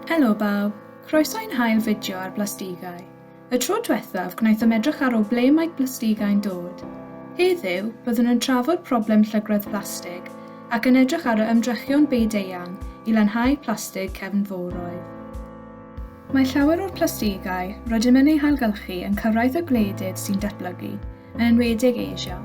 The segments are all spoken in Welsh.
Helo bawb, croeso i'n hail fideo ar blastigau. Y tro diwethaf, gwnaethom edrych ar o ble mae plastigau'n dod. Heddiw, byddwn yn trafod problem llygredd plastig ac yn edrych ar y ymdrechion byd-eang i lanhau plastig cefnforoedd. Mae llawer o'r plastigau rydym yn eu hailgylchu yn cyrraedd y gwledydd sy'n datblygu, yn enwedig Asia,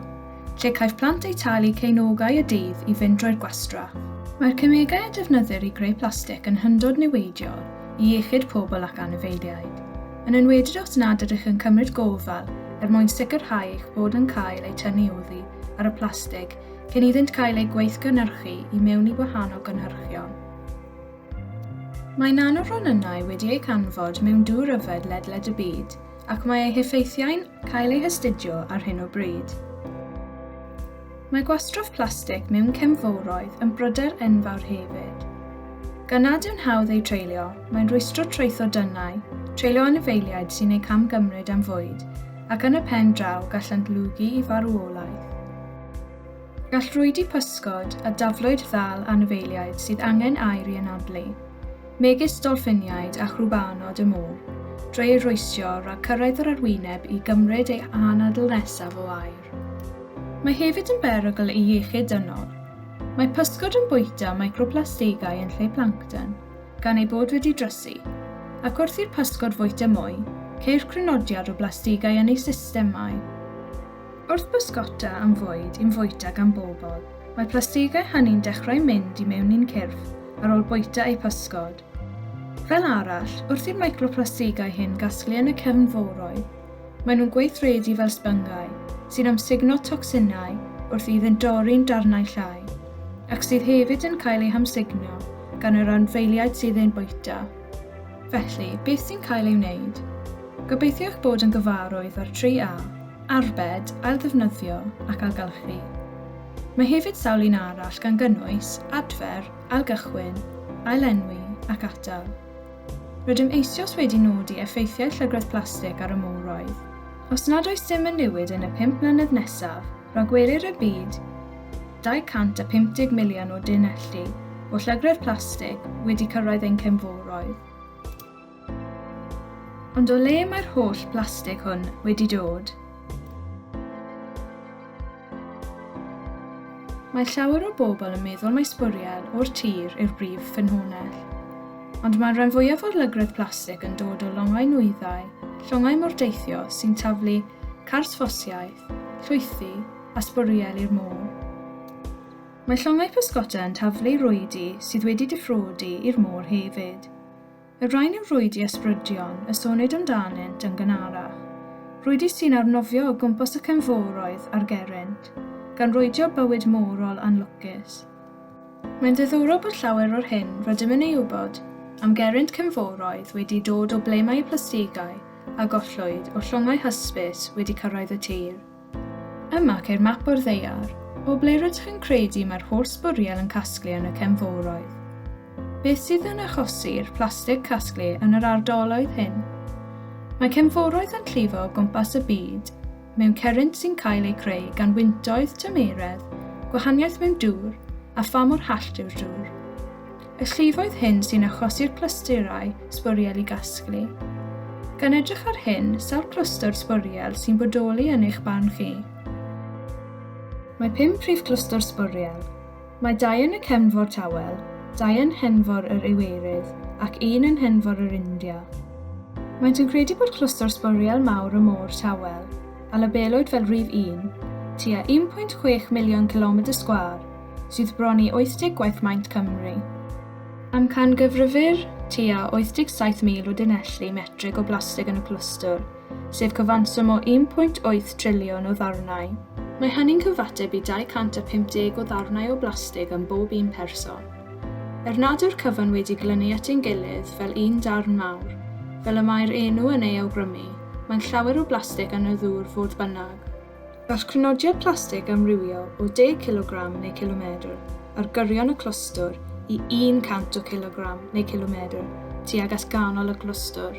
lle caiff plant eu talu ceiniogau y dydd i fynd drwy'r gwastraff. Mae'r cemegau a defnyddir i greu plastig yn hyndod niweidiol i iechyd pobl ac anifeiliaid, yn enwedig os nad ydych yn cymryd gofal er mwyn sicrhau eich bod yn cael eu tynnu oddi ar y plastig cyn iddynt cael eu gweithgynhyrchu i mewn i wahanol gynhyrchion. Mae nanoronynnau wedi eu canfod mewn dŵr yfed ledled y byd ac mae eu heffeithiau'n cael eu hastudio ar hyn o bryd. Mae gwastraff plastig mewn cefnforoedd yn bryder enfawr hefyd. Gan nad yw'n hawdd eu treulio, mae'n rhwystro traetho dynnau, treulio anifeiliaid sy'n eu camgymryd am fwyd, ac yn y pen draw gallant lwgu i farwolaeth. Gall rhwydi pysgod a daflwyd ddal anifeiliaid sydd angen aer i anadlu, megis dolffiniaid a chrwbanod y môr, drwy eu rhwystro rhag cyrraedd yr arwyneb i gymryd eu hanadl nesaf o aer. Mae hefyd yn berygl i iechyd dynol. Mae pysgod yn bwyta microplastigau yn lle plancton, gan eu bod wedi drysu, ac wrth i'r pysgod fwyta mwy, ceir crynodiad o blastigau yn eu systemau. Wrth bysgota am fwyd i'w fwyta gan bobl, mae'r plastigau hynny'n dechrau mynd i mewn i'n cyrff ar ôl bwyta eu pysgod. Fel arall, wrth i'r microplastigau hyn gasglu yn y cefnforoedd, maen nhw'n gweithredu fel sbyngau, sy'n amsugno tocsinau wrth iddynt dorri'n darnau llai, ac sydd hefyd yn cael eu hamsugno gan yr anfeiliaid sydd ein bwyta. Felly, beth sy'n cael ei wneud? Gobeithio eich bod yn gyfarwydd â'r 3A. Arbed, ailddefnyddio ac ailgylchu. Mae hefyd sawl un arall gan gynnwys, adfer, ailgychwyn, ailenwi ac atal. Rydym eisoes wedi nodi effeithiau llygredd plastig ar y moroedd. Os nad oes dim yn newid yn y pump mlynedd nesaf, rhagwelir y byd 250 miliwn o dunelli o llygredd plastig wedi cyrraedd ein cefnforoedd. Ond o le mae'r holl blastig hwn wedi dod? Mae llawer o bobl yn meddwl mai sbwriel o'r tir yw'r brif ffynhonnell. Ond mae'r rhan fwyaf o'r lygredd plastig yn dod o longau nwyddau, llongau mordeithio sy'n taflu carsffosiaeth, llwythi a sbwriel i'r môr. Mae llongau pysgota yn taflu rhwydi sydd wedi difrodi i'r môr hefyd. Y rhain yw rhwydi ysbrydion y sonid amdanynt yn gynharach, rhwydi sy'n arnofio o gwmpas y cefnforoedd a'r gerrynt, gan rwydio bywyd morol anlwcus. Mae'n ddiddorol bod llawer o'r hyn rydym yn ei wybod am gerrynt cefnforoedd wedi dod o ble mae y plastigau a gollwyd o llongau hysbys wedi cyrraedd y tir. Yma ceir map o'r ddaear, o ble rydych yn credu mae'r holl sbwriel yn casglu yn y cefnforoedd. Beth sydd yn achosi'r plastig casglu yn yr ardaloedd hyn? Mae cefnforoedd yn llifo o gwmpas y byd mewn cerrynt sy'n cael eu creu gan wyntoedd, tymeredd, gwahaniaeth mewn dŵr, a pha mor hallt yw'r dŵr. Y llifoedd hyn sy'n achosi'r clystyrau sbwriel i gasglu. Gan edrych ar hyn, sawl clwstwr sbwriel sy'n bodoli yn eich barn chi? Mae pum prif glwstwr sbwriel. Mae dau yn y Cefnfor Tawel, dau yn Nhenfor yr Iwerydd ac un yn Nhenfor yr India. Maent yn credu bod clwstwr sbwriel mawr y Môr Tawel, a labelwyd fel rhif un, tua 1.6 miliwn cilomedr sgwâr, sydd bron i 80 gwaith maint Cymru. Amcangyfrifir tua 87,000 o dunelli metrig o blastig yn y clwstwr, sef cyfanswm o 1.8 triliwn o ddarnau. Mae hynny'n cyfateb i 250 o ddarnau o blastig am bob un person. Er nad yw'r cyfan wedi glynu at ein gilydd fel un darn mawr, fel y mae'r enw yn ei awgrymu, mae'n llawer o blastig yn y ddŵr fodd bynnag. Gall crynodiad plastig amrywio o 10 cilogram neu cilomedr ar gyrion y clwstwr i 100 o cilogram neu cilomedr tuag at ganol y clwstwr.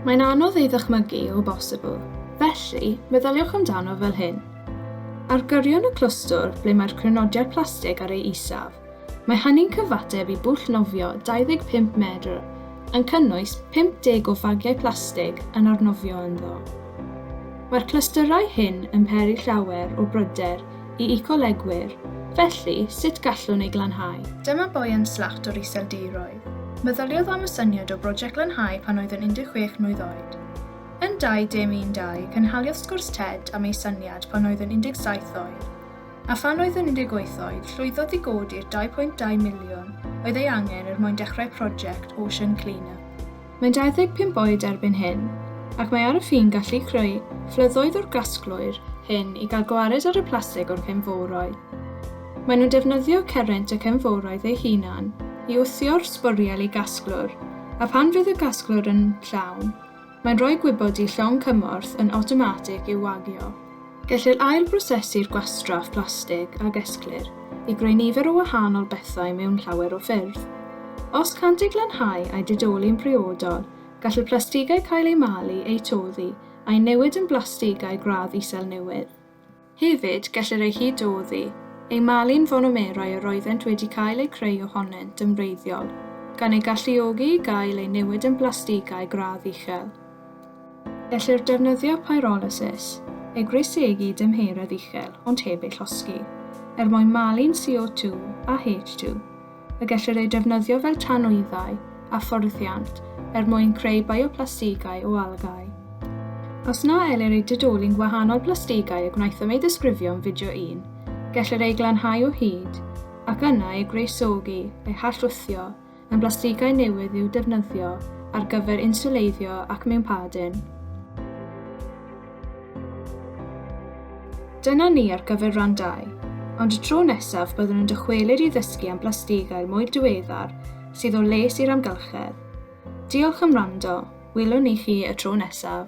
Mae'n anodd ei ddychmygu o bosibl, felly meddyliwch amdano fel hyn. Ar gyrion y clwstwr ble mae'r crynodiad plastig ar ei isaf, Mae hynny'n cyfateb i bwll nofio 25 medr, yn cynnwys 50 o fagiau plastig yn arnofio ynddo. Mae'r clystyrau hyn yn peri llawer o bryder i ecolegwyr, felly sut gallwn eu glanhau? Dyma Boyan Slat o'r Iseldiroedd. Meddyliodd am y syniad o broject glanhau pan oedd yn 16 mlwydd oed. Yn 2012, cynhaliodd sgwrs TED am ei syniad pan oedd yn 17 oed. A phan oedd yn 18 oed, llwyddodd i godi'r 2.2 miliwn oedd ei angen er mwyn dechrau prosiect Ocean Cleanup. Mae'n 25 oed erbyn hyn, ac mae ar y ffin gallu creu fflyddoedd o'r gasglwyr hyn i gael gwared ar y plastig o'r cefnforoedd. Maen nhw'n defnyddio cerrynt y cefnforoedd eu hunain i wthio'r sbwriel i gasglwr, a phan fydd y gasglwr yn llawn, Mae'n rhoi gwybod i llong cymorth yn awtomatig i'w wagio. Gellir ail-brosesu'r gwastraff plastig a gesglir i greu nifer o wahanol bethau mewn llawer o ffyrdd. Os cânt eu glanhau a'u didoli'n briodol, gall y plastigau cael eu malu, eu toddi, a'u newid yn blastigau gradd isel newydd. Hefyd, gellir eu hyd-doddi, eu malu'n fonomerau yr oeddent wedi cael eu creu ohonynt yn wreiddiol, gan eu galluogi i gael eu newid yn blastigau gradd uchel. Gellir defnyddio pyrolysis, eu gwresegi i dymheredd uchel ond heb eu llosgi, er mwyn malu'n CO2 a H2. y gellir eu defnyddio fel tanwyddau a fforddiant er mwyn creu bioplastigau o algâu. Os na ellir eu didoli'n gwahanol blastigau y gwnaethom eu ddisgrifio yn fideo un, gellir eu glanhau o hyd, ac yna eu gwresogi, eu hallwthio, yn blastigau newydd i'w defnyddio ar gyfer inswleiddio ac mewn padin. Dyna ni ar gyfer rhan 2, ond y tro nesaf byddwn yn dychwelyd i ddysgu am blastigau mwy diweddar sydd o les i'r amgylchedd. Diolch am wrando, welwn ni chi y tro nesaf.